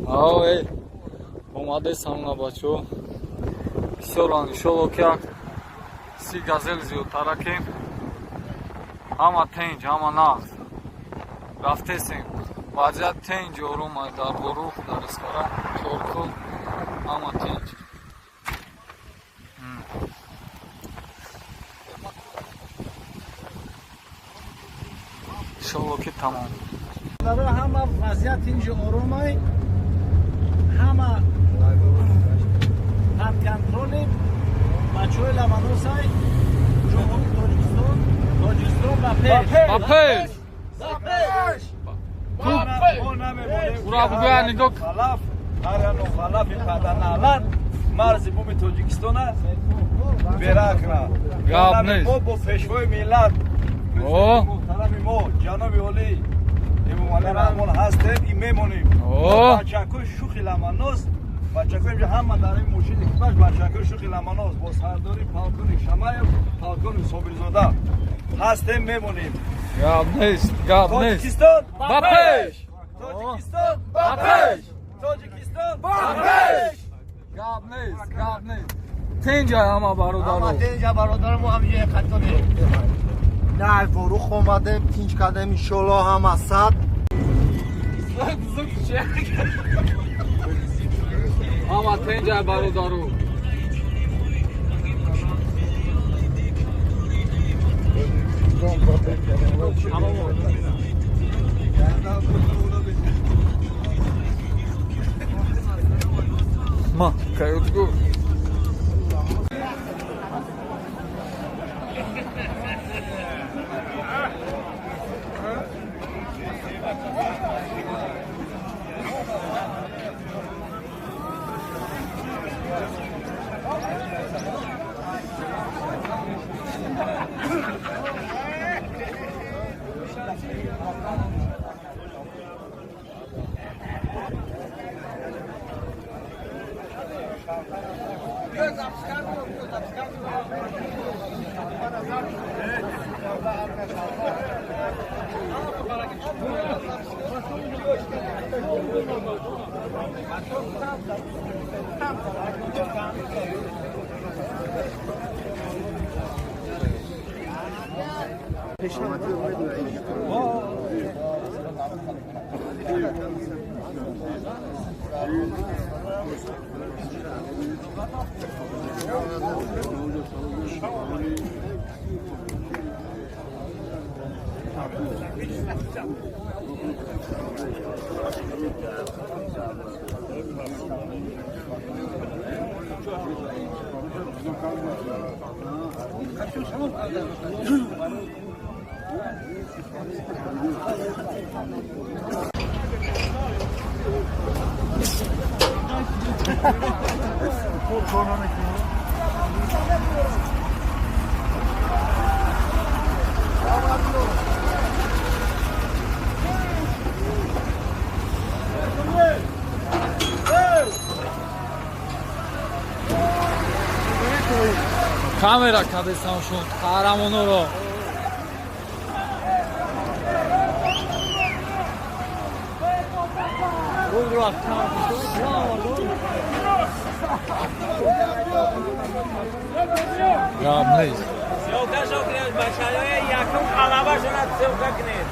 Ао, эй. Омадесам на бачо. Бисёран, иншолло ки як 30 газел зиёдтаракем. Ҳама тинҷ, ҳама нағз. Рафтесем. Вазъият тинҷ, ором дар Ворух, дар Исфара, Чоркӯл, ҳама тинҷ. Иншолло ки тамом. Ҳама вазъият тинҷи оромай, ҳама под контроли бачаҳои ламаносай. Ҷумҳурии Тоҷикистон, Тоҷикистон ба пеш! Ба пеш! Ба пеш! Ура, бугӯя нигоҳ. Халаф, ҳар яну халафи паданалат марзи буми Тоҷикистона беракна. Гап нест. Мо бо пешвои миллат, президенти муҳтарами мо, ҷаноби олӣ Эмомалӣ Раҳмон ҳастем и мемонем. Бачакои шухи ламанос, бачакои инҷа ҳама дар ин мошин экипаж бачакои шухи ламанос бо сардори полковник Шамаев, полковник Собирзода ҳастем, мемонем. Гап нест, гап нест. Тоҷикистон ба пеш! Тоҷикистон ба пеш! Тоҷикистон ба пеш! Гап нест, гап нест. Тинҷа ҳама бародаро. Ҳама тинҷа бародаро, мо ҳамҷоя қатонем. На, Ворух омадем, тинҷ кардем, иншолло ҳама сад. Ҳама тинҷа бародаро. Ма, каютгу. Камера кадесам шуд қаҳрамоноро. Гап нест. Съёмка шо кунед, бачаҳои якум қалабашона съёмка кунед.